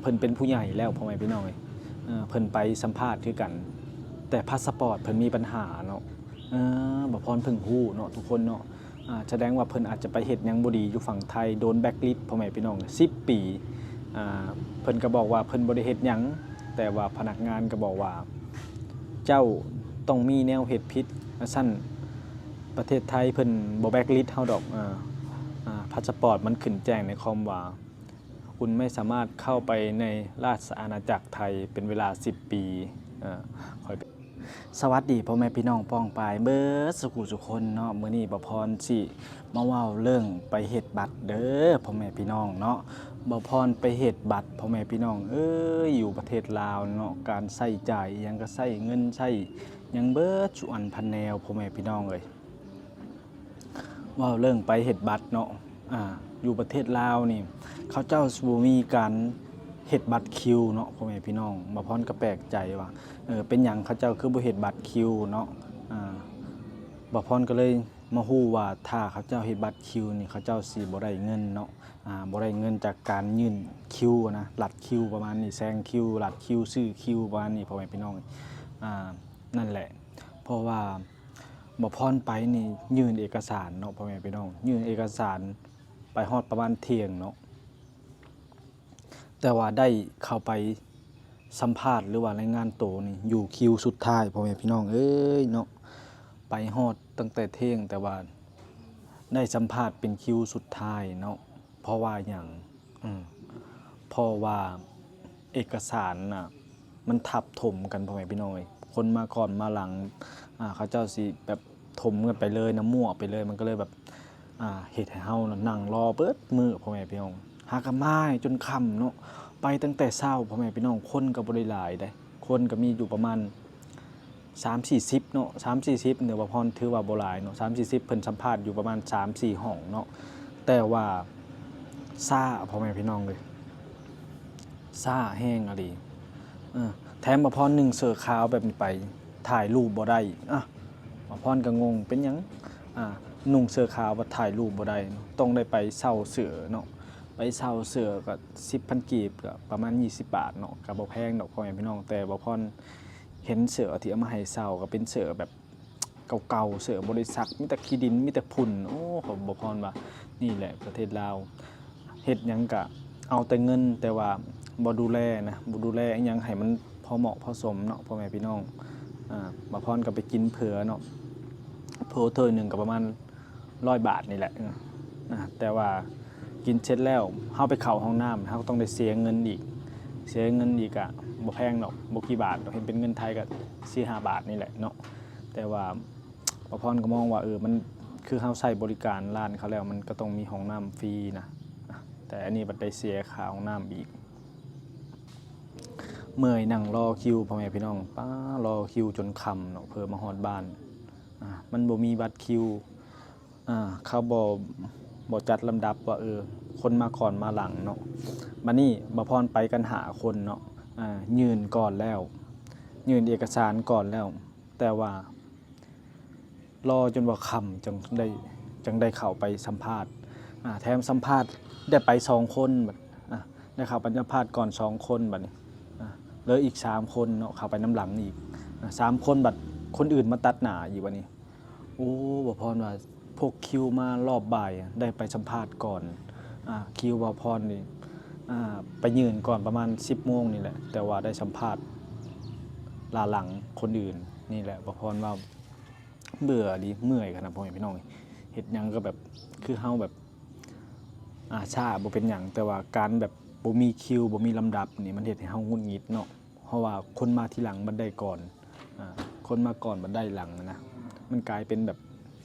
ເພິ່ນເປັນຜູ້ໃຫຍ່ແລ້ວ ພໍ່ແມ່ພີ່ນ້ອງເອີຍ. ເອີ ເພິ່ນໄປສຳພາດຄືກັນ ແຕ່ພາສະປອດເພິ່ນມີບັນຫາເນາະ. ເອີ ບ່າວພອນເພິ່ງຮູ້ເນາະທຸກຄົນເນາະ. ອາ ສະແດງວ່າເພິ່ນອາດຈະໄປເຮັດຫຍັງບໍ່ດີຢູ່ຝັ່ງໄທ ໂດນແບລັກລິດ ພໍ່ແມ່ພີ່ນ້ອງ ສິບປີ. ອາ ເພິ່ນກໍບອກວ່າເພິ່ນບໍ່ໄດ້ເຮັດຫຍັງ ແຕ່ວ່າພະນັກງານກໍບອກວ່າ ເຈົ້າຕ້ອງມີແນວເຮັດຜິດ ວ່າຊັ້ນ. ປະເທດໄທເພິ່ນບໍ່ແບລັກລິດເຮົາດອກ. ອາ ອາ ພາສະປອດມັນຂຶ້ນແຈ້ງໃນຄອມວ່າ ຄຸນໄມ່ສາມາດເຂົ້າໄປໃນລາຊະອານາຈັກໄທເປັນເວລາສິບປີ. ເອີ ຂ້ອຍ ສະຫວັດດີພໍ່ແມ່ພີ່ນ້ອງປ້ອງປາຍເບິດສູ່ຜູ້ສູ່ຄົນເນາະ. ມື້ນີ້ບ່າວພອນຊິມາເວົ້າເລື່ອງໄປເຮັດບັດເດີພໍ່ແມ່ພີ່ນ້ອງເນາະ. ບ່າວພອນໄປເຮັດບັດ ພໍ່ແມ່ພີ່ນ້ອງເອີຍ ຢູ່ປະເທດລາວເນາະ ການໃຊ້ຈ່າຍອີ່ຫຍັງກໍໃຊ້ເງິນໃຊ້ຫຍັງເບິດສູ່ອັນພັນແນວ ພໍ່ແມ່ພີ່ນ້ອງເອີຍ. ເວົ້າເລື່ອງໄປເຮັດບັດເນາະ ອາ ຢູ່ປະເທດລາວນີ້ ເຂົາເຈົ້າຊິບໍ່ມີການເຮັດບັດຄິວເນາະ ພໍ່ແມ່ພີ່ນ້ອງ. ບ່າວພອນກໍແປກໃຈວ່າ ເອີ ເປັນຫຍັງເຂົາເຈົ້າຄືບໍ່ເຮັດບັດຄິວເນາະ. ອາ ບ່າວພອນກໍເລີຍມາຮູ້ວ່າ ຖ້າເຂົາເຈົ້າເຮັດບັດຄິວນີ້ ເຂົາເຈົ້າຊິບໍ່ໄດ້ເງິນເນາະ. ອາ ບໍ່ໄດ້ເງິນຈາກການຍື່ນຄິວນະ ລັດຄິວປະມານນີ້ ແຊງຄິວ ລັດຄິວ ຊື້ຄິວປະມານນີ້ ພໍ່ແມ່ພີ່ນ້ອງ. ອາ ນັ້ນແຫຼະ ເພາະວ່າ ບ່າວພອນໄປນີ້ຍື່ນເອກະສານເນາະ ພໍ່ແມ່ພີ່ນ້ອງ ຍື່ນເອກະສານໄປຮອດປະມານທ່ຽງເນາະ ແຕ່ວ່າໄດ້ເຂົ້າໄປສຳພາດ ຫຼືວ່າລາຍງານໂຕນີ້ຢູ່ຄິວສຸດທ້າຍ ພໍ່ແມ່ພີ່ນ້ອງເອີຍເນາະ. ໄປຮອດຕັ້ງແຕ່ທ່ຽງ ແຕ່ວ່າໄດ້ສຳພາດເປັນຄິວສຸດທ້າຍເນາະ. ເພາະວ່າຫຍັງ? ເພາະວ່າເອກະສານນະ ມັນທັບຖົມກັນ ພໍ່ແມ່ພີ່ນ້ອງເອີຍ ຄົນມາກ່ອນມາຫຼັງ ອາ ເຂົາເຈົ້າຊິແບບຖົມກັນໄປເລີຍນະ ມົ້ວໄປເລີຍ ມັນກໍເລີຍແບບ ອາ ເຮັດໃຫ້ເຮົານະນັ່ງລໍເບິດມື້ ພໍ່ແມ່ພີ່ນ້ອງ. ຫາກະມາຈົນຄ່ຳເນາະ ໄປຕັ້ງແຕ່ເຊົ້າ ພໍ່ແມ່ພີ່ນ້ອງ ຄົນກໍບໍ່ໄດ້ຫຼາຍເດ້ ຄົນກໍມີຢູ່ປະມານ ສາມສີ່ສິບເນາະ ສາມສີ່ສິບ ເນາະ ບ່າວພອນຖືວ່າບໍ່ຫຼາຍເນາະ ສາມສີ່ສິບ ເພິ່ນສຳພາດຢູ່ປະມານສາມສີ່ຫ້ອງເນາະ ແຕ່ວ່າຊ້າ ພໍ່ແມ່ພີ່ນ້ອງເອີຍ ຊ້າແຮງອີ່ຫຼີ. ເອີ ແຖມບ່າວພອນນຸ່ງເສື້ອຂາວແບບນີ້ໄປ ຖ່າຍຮູບບໍ່ໄດ້. ອາ ບ່າວພອນກໍງົງ ເປັນຫຍັງ ອາ ນຸ່ງເສື້ອຂາວບັດຖ່າຍຮູບບໍ່ໄດ້ ຕ້ອງໄດ້ໄປເຊົ່າເສື້ອເນາະ ໄປເຊົ່າເສື້ອກໍສິບພັນກີບ ກໍປະມານຊາວບາດເນາະ ກໍບໍ່ແພງດອກ ພໍ່ແມ່ພີ່ນ້ອງ. ແຕ່ບ່າວພອນ ເຫັນເສື້ອທີ່ເອົາມາໃຫ້ເຊົ່າກໍເປັນເສື້ອແບບເກົ່າໆ ເສື້ອບໍ່ໄດ້ຊັກ ມີແຕ່ຂີ້ດິນ ມີແຕ່ຝຸ່ນ. ໂອ້ ບ່າວພອນວ່າ ນີ້ແຫຼະປະເທດລາວ ເຮັດຫຍັງກະເອົາແຕ່ເງິນ ແຕ່ວ່າບໍ່ດູແລນະ ບໍ່ດູແລອີ່ຫຍັງໃຫ້ມັນພໍເໝາະພໍສົມເນາະ ພໍ່ແມ່ພີ່ນ້ອງ. ອາ ບ່າວພອນກໍໄປກິນເຜືອເນາະ ເຜືອຖ້ວຍໜຶ່ງກໍປະມານ ຮ້ອຍບາດນີ້ແຫຼະ ເອີ ນະ ແຕ່ວ່າກິນເສັດແລ້ວ ເຮົາໄປເຂົ້າຫ້ອງນ້ຳ ເຮົາກໍຕ້ອງໄດ້ເສຍເງິນອີກ ເສຍເງິນອີກກະບໍ່ແພງດອກ ບໍ່ກີ່ບາດດອກ ເຫັນເປັນເງິນໄທກໍສີ່ຫ້າບາດນີ້ແຫຼະເນາະ. ແຕ່ວ່າບ່າວພອນກໍມອງວ່າ ເອີ ມັນຄືເຮົາໃຊ້ບໍລິການຮ້ານເຂົາແລ້ວ ມັນກໍຕ້ອງມີຫ້ອງນ້ຳຟຣີນະ ແຕ່ອັນນີ້ບັດໄດ້ເສຍຄ່າຫ້ອງນ້ຳອີກ. ເມື່ອຍນັ່ງລໍຄິວ ພໍ່ແມ່ພີ່ນ້ອງ ປ້າ ລໍຄິວຈົນຄ່ຳເນາະ ເພື່ອມາຮອດບ້ານ. ອາ ມັນບໍ່ມີບັດຄິວ ອາ ເຂົາບໍ່ ບໍ່ຈັດລຳດັບວ່າ ເອີ ຄົນມາກ່ອນມາຫຼັງເນາະ. ບາດນີ້ບ່າວພອນໄປກັນຫ້າຄົນເນາະ ອາ ຍື່ນກ່ອນແລ້ວ ຍື່ນເອກະສານກ່ອນແລ້ວ ແຕ່ວ່າລໍຈົນວ່າຄ່ຳຈັ່ງໄດ້ ຈັ່ງໄດ້ເຂົ້າໄປສຳພາດ. ອາ ແຖມສຳພາດໄດ້ໄປສອງຄົນ ບາດ ອາ ໄດ້ເຂົ້າໄປສຳພາດກ່ອນສອງຄົນ ບາດນີ້ ອາ ເຫຼືອອີກສາມຄົນເນາະ ເຂົ້າໄປນຳຫຼັງອີກ ອາ ສາມຄົນ ບາດຄົນອື່ນມາຕັດໜ້າອີກ ບາດນີ້. ໂອ້ ບ່າວພອນວ່າ ພວກຄິວມາລອບບ່າຍໄດ້ໄປສຳພາດກ່ອນ ອາ ຄິວບ່າວພອນນີ້ ອາ ໄປຍື່ນກ່ອນປະມານສິບໂມງນີ້ແຫຼະ ແຕ່ວ່າໄດ້ສຳພາດລ້າຫຼັງຄົນອື່ນ. ນີ້ແຫຼະ ບ່າວພອນວ່າເບື່ອອີ່ຫຼີ ເມື່ອຍຂະໜາດ ພໍ່ແມ່ພີ່ນ້ອງ ເຮັດຫຍັງກໍແບບ ຄືເຮົາແບບ ອາ ຊ້າບໍ່ເປັນຫຍັງ ແຕ່ວ່າການແບບບໍ່ມີຄິວ ບໍ່ມີລຳດັບນີ້ ມັນເຮັດໃຫ້ເຮົາຫງຸດຫງິດເນາະ ເພາະວ່າຄົນມາທີຫຼັງບັດໄດ້ກ່ອນ ອາ ຄົນມາກ່ອນບັດໄດ້ຫຼັງນະ ມັນກາຍເປັນແບບ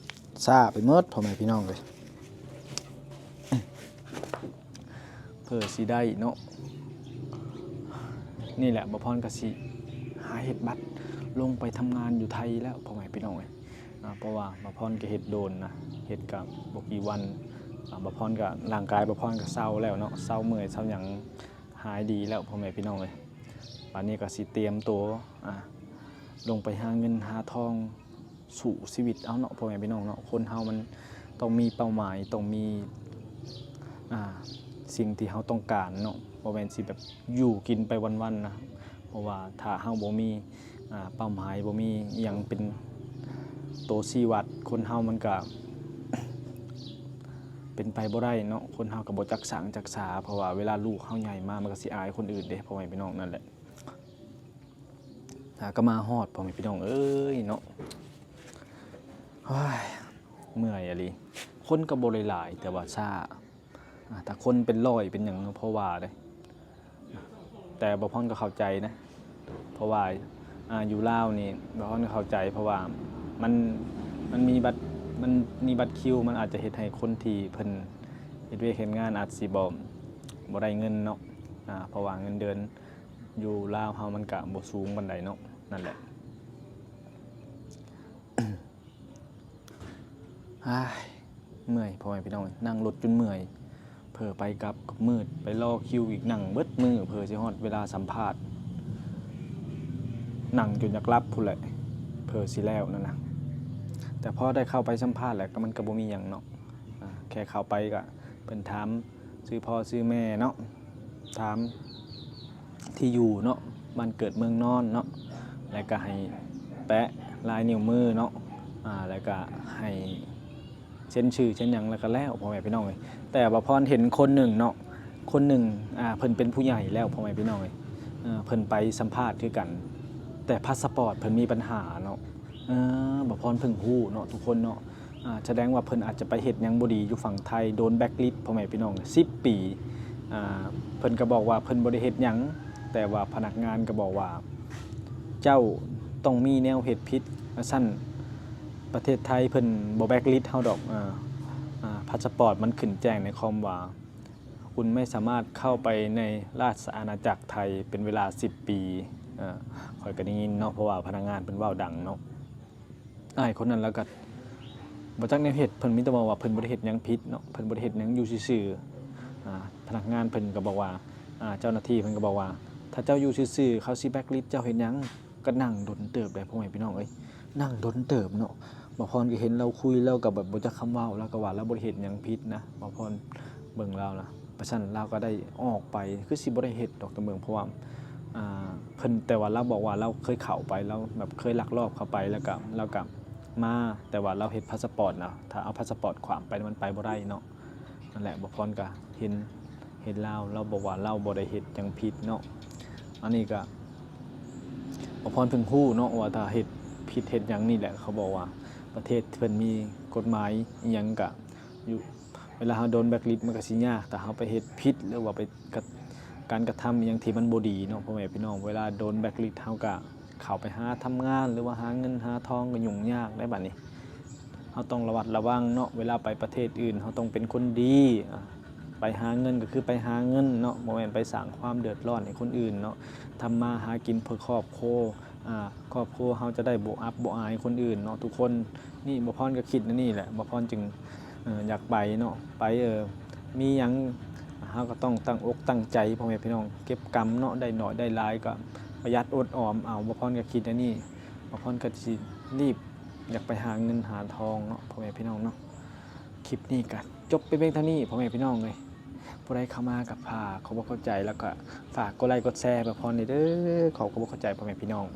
ຊ້າໄປໝົດ ພໍ່ແມ່ພີ່ນ້ອງເອີຍ. ເພື່ອຊິໄດ້ເນາະ ນີ້ແຫຼະ ບ່າວພອນກໍຊິຫາເຮັດບັດລົງໄປທຳງານຢູ່ໄທແລ້ວ ພໍ່ແມ່ພີ່ນ້ອງເອີຍ. ອາ ເພາະວ່າບ່າວພອນກໍເຮັດໂດນນະ ເຮັດກໍບໍ່ກີ່ວັນ ອາ ບ່າວພອນກໍ ຮ່າງກາຍບ່າວພອນກໍເຊົາແລ້ວເນາະ ເຊົາເມື່ອຍເຊົາຫຍັງ ຫາຍດີແລ້ວ ພໍ່ແມ່ພີ່ນ້ອງເອີຍ. ບາດນີ້ກໍຊິຕຽມໂຕ ອາ ລົງໄປຫາເງິນຫາທອງ ສູ້ຊີວິດເອົາເນາະ ພໍ່ແມ່ພີ່ນ້ອງເນາະ. ຄົນເຮົາມັນຕ້ອງມີເປົ້າໝາຍ ຕ້ອງມີ ອາ ສິ່ງທີ່ເຮົາຕ້ອງການເນາະ ບໍ່ແມ່ນຊິແບບຢູ່ກິນໄປວັນໆນະ. ເພາະວ່າຖ້າເຮົາບໍ່ມີ ອ່າ ເປົ້າໝາຍ ບໍ່ມີອີ່ຫຍັງເປັນໂຕຊີ້ວັດ ຄົນເຮົາມັນກະເປັນໄປບໍ່ໄດ້ເນາະ. ຄົນເຮົາກະບໍ່ຈັກສ້າງຈັກສາ ເພາະວ່າເວລາລູກເຮົາໃຫຍ່ມາ ມັນກະຊິອາຍຄົນອື່ນເດ້ ພໍ່ແມ່ພີ່ນ້ອງ. ນັ້ນແຫຼະ ຫາກະມາຮອດ ພໍ່ແມ່ພີ່ນ້ອງເອີຍເນາະ. ໂອ້ຍ ເມື່ອຍອີ່ຫຼີ. ຄົນກະບໍ່ໄດ້ຫຼາຍ ແຕ່ວ່າຊ້າ. ອ່າ ຖ້າຄົນເປັນຮ້ອຍເປັນຫຍັງ ພໍວ່າເດ້. ແຕ່ບ່າວພອນກໍເຂົ້າໃຈນະ ເພາະວ່າ ອ່າ ຢູ່ລາວນີ້ ບ່າວພອນກໍເຂົ້າໃຈ ເພາະວ່າມັນ ມັນມີບັດ ມັນມີບັດຄິວ ມັນອາດຈະເຮັດໃຫ້ຄົນທີ່ເພິ່ນເຮັດວຽກເຮັດງານອາດຊິບໍ່ ບໍ່ໄດ້ເງິນເນາະ. ອ່າ ເພາະວ່າເງິນເດືອນຢູ່ລາວເຮົາມັນກະບໍ່ສູງປານໃດເນາະ. ນັ້ນແຫຼະ. ອ້າຍ ເມື່ອຍ ພໍ່ແມ່ພີ່ນ້ອງເອີຍ ນັ່ງລົດຈົນເມື່ອຍ ເຜີໄປກັບກໍມືດ ໄປລໍຄິວອີກ ນັ່ງເບິດມື້ ເຜີຊິຮອດເວລາສຳພາດ ນັ່ງຈົນຢາກຫຼັບພຸ້ນແຫຼະ ເຜີຊິແລ້ວນັ້ນນະ. ແຕ່ພໍໄດ້ເຂົ້າໄປສຳພາດແລ້ວ ກໍມັນກໍບໍ່ມີຫຍັງເນາະ. ອ່າ ແຄ່ເຂົ້າໄປກໍເພິ່ນຖາມຊື່ພໍ່ຊື່ແມ່ເນາະ ຖາມທີ່ຢູ່ເນາະ ບ້ານເກີດເມືອງນອນເນາະ ແລ້ວກະໃຫ້ແປະລາຍນິ້ວມືເນາະ ອ່າ ແລ້ວກະໃຫ້ເຊັນຊື່ເຊັນຫຍັງ ແລ້ວກະແລ້ວ ພໍ່ແມ່ພີ່ນ້ອງເອີຍ. ແຕ່ບ່າວພອນເຫັນຄົນໜຶ່ງເນາະ ຄົນໜຶ່ງ ອ່າ ເພິ່ນເປັນຜູ້ໃຫຍ່ແລ້ວ ພໍ່ແມ່ພີ່ນ້ອງເອີຍ ເພິ່ນໄປສຳພາດຄືກັນ ແຕ່ພາສະປອດເພິ່ນມີບັນຫາເນາະ. ເອີ ບ່າວພອນເພິ່ງຮູ້ເນາະ ທຸກຄົນເນາະ. ອ່າ ສະແດງວ່າເພິ່ນອາດຈະໄປເຮັດຫຍັງບໍ່ດີຢູ່ຝັ່ງໄທ ໂດນແບລັກລິດ ພໍ່ແມ່ພີ່ນ້ອງ ສິບປີ. ອ່າ ເພິ່ນກໍບອກວ່າເພິ່ນບໍ່ໄດ້ເຮັດຫຍັງ ແຕ່ວ່າພະນັກງານກໍບອກວ່າ ເຈົ້າຕ້ອງມີແນວເຮັດຜິດ ວ່າຊັ້ນ. ປະເທດໄທເພິ່ນບໍ່ແບລັກລິດເຮົາດອກ. ອ່າ ອ່າ ພາສະປອດມັນຂຶ້ນແຈ້ງໃນຄອມວ່າ ຄຸນໄມ່ສາມາດເຂົ້າໄປໃນລາຊະອານາຈັກໄທເປັນເວລາສິບປີ. ເອີ ຂ້ອຍກໍໄດ້ຍິນເນາະ ເພາະວ່າພະນັກງານເພິ່ນເວົ້າດັງເນາະ. ອ້າຍຄົນນັ້ນລາວກໍບໍ່ຈັກແນວເຮັດ ເພິ່ນມີແຕ່ເວົ້າວ່າເພິ່ນບໍ່ໄດ້ເຮັດຫຍັງຜິດເນາະ ເພິ່ນບໍ່ໄດ້ເຮັດຫຍັງ ຢູ່ຊື່ໆ. ອ່າ ພະນັກງານເພິ່ນກໍບອກວ່າ ອ່າ ເຈົ້າໜ້າທີ່ເພິ່ນກໍບອກວ່າ ຖ້າເຈົ້າຢູ່ຊື່ໆ ເຂົາຊິແບລັກລິດເຈົ້າເຮັດຫຍັງ? ກໍນັ່ງດົນເຕີບໄດ໋ ພໍ່ແມ່ພີ່ນ້ອງເອີຍ ນັ່ງດົນເຕີບເນາະ. ບ່າວພອນກໍເຫັນລາວຄຸຍ ລາວກໍແບບບໍ່ຈັກຄຳເວົ້າ ລາວກໍວ່າລາວບໍ່ໄດ້ເຮັດຫຍັງຜິດນະ ບ່າວພອນເບິ່ງລາວນະ. ປະຊັ້ນລາວກໍໄດ້ອອກໄປ ຄືຊິບໍ່ໄດ້ເຮັດດອກ ຕາມເບິ່ງ ເພາະວ່າ ອ່າ ເພິ່ນ ແຕ່ວ່າລາວບອກວ່າລາວເຄີຍເຂົ້າໄປ ລາວແບບເຄີຍລັກລອບເຂົ້າໄປ ແລ້ວກໍ ແລ້ວກໍມາ ແຕ່ວ່າລາວເຮັດພາສະປອດນະ ຖ້າເອົາພາສະປອດຂວາງໄປ ມັນໄປບໍ່ໄດ້ເນາະ. ນັ້ນແຫຼະ ບ່າວພອນກໍເຫັນ ເຫັນລາວ ລາວບອກວ່າລາວບໍ່ໄດ້ເຮັດຫຍັງຜິດເນາະ. ອັນນີ້ກໍບ່າວພອນເພິ່ງຮູ້ເນາະ ວ່າຖ້າເຮັດຜິດເຮັດຫຍັງນີ້ແຫຼະ ເຂົາບອກວ່າປະເທດເພິ່ນມີກົດໝາຍອີ່ຫຍັງກະຢູ່ ເວລາເຮົາໂດນແບລັກລິດ ມັນກໍຊິຍາກ ຖ້າເຮົາໄປເຮັດຜິດ ຫຼືວ່າໄປກະ ການກະທຳອີ່ຫຍັງທີ່ມັນບໍ່ດີເນາະ ພໍ່ແມ່ພີ່ນ້ອງ. ເວລາໂດນແບລັກລິດ ເຮົາກໍເຂົ້າໄປຫາທຳງານ ຫຼືວ່າຫາເງິນຫາທອງກໍຫຍຸ້ງຍາກໄດ໋ ບາດນີ້. ເຮົາຕ້ອງລະມັດລະວັງເນາະ ເວລາໄປປະເທດອື່ນ ເຮົາຕ້ອງເປັນຄົນດີ. ອ່າ ໄປຫາເງິນກໍຄືໄປຫາເງິນເນາະ ບໍ່ແມ່ນໄປສ້າງຄວາມເດືອດຮ້ອນໃຫ້ຄົນອື່ນເນາະ. ທຳມາຫາກິນເພື່ອຄອບຄົວ ອ່າ ຄອບຄົວເຮົາຈະໄດ້ບໍ່ອັບບໍ່ອາຍຄົນອື່ນເນາະ ທຸກຄົນ. ນີ້ບ່າວພອນກໍຄິດແນວນີ້ແຫຼະ ບ່າວພອນຈຶ່ງ ເອີ ຢາກໄປເນາະ ໄປ ເອີ ມີຫຍັງເຮົາກໍຕ້ອງຕັ້ງອົກຕັ້ງໃຈ ພໍ່ແມ່ພີ່ນ້ອງ ເກັບກຳເນາະ ໄດ້ໜ້ອຍໄດ້ຫຼາຍກໍປະຢັດອົດອອມເອົາ. ບ່າວພອນກໍຄິດແນວນີ້ ບ່າວພອນກໍຊິລີບ ຢາກໄປຫາເງິນຫາທອງເນາະ ພໍ່ແມ່ພີ່ນ້ອງເນາະ. ຄລິບນີ້ກໍຈົບໄປພຽງເທົ່ານີ້ ພໍ່ແມ່ພີ່ນ້ອງເອີຍ. ຜູ້ໃດເຂົ້າມາກໍຝາກຂອບອົກຂອບໃຈ ແລ້ວກໍຝາກກົດໄລກົດແຊໃຫ້ບ່າວພອນແດ່ເດີ. ຂໍຂອບອົກຂອບໃຈ ພໍ່ແມ່ພີ່ນ້ອງ.